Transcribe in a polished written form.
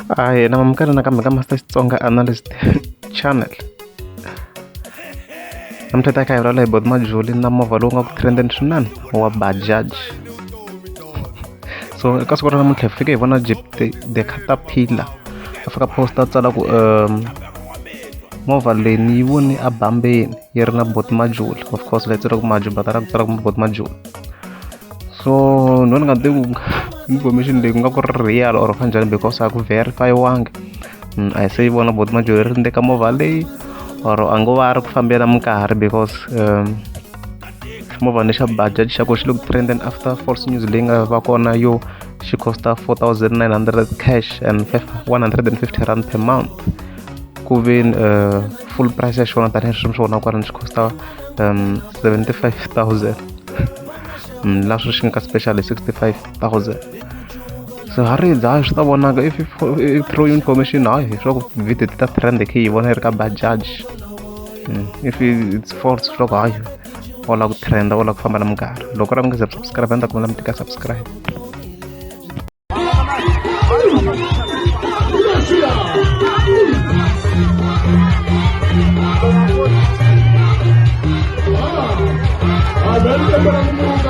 Ahee na mamukela nakambe ka Master Xitsonga Analyst Channel. Namuntlha hi ta kha hi vulavula hi Boti Majuli na movha lowu nga ku trend-eni swinene wa Bajaj. So eka siku ra namuntlha hi fike hi vona Jeep the Caterpillar a fika post a tsala ku movha leyi ni yi vone a bambeni yi ri na Boti Majuli of course leyi tsariweke Maju but a ku tsariwa Boti Majuli. So ni vona nga tivi ku information leyi ku nga ku ri real or kanjhani because a ku verify-iwangi a hi se yi vona Boti Majuli ri ndzeni ka movha leyi or a ngo va a ri ku fambeni na minkarhi because ximovhana xa Bajaj xa ku xi le ku trend-eni after false news leyi nga va kona yo xi cost-a 4900 cash and R150 per month ku ve ni full price ya xona tanihi sweswi mi swi vonaka kwalano xi cost-a 75000 la sweswi xi nga ka special hi 65000 so ha ri dza swi ta vonaka if through information hayi swa ku video ti ta trend khe yi vona yi ri ka Bajaj if it's false swa ku hayi wa lava ku trend wa lava ku famba na minkarhi loko ra mi nga se subscribe a ni ta kombela mi tika subscribe. Ah,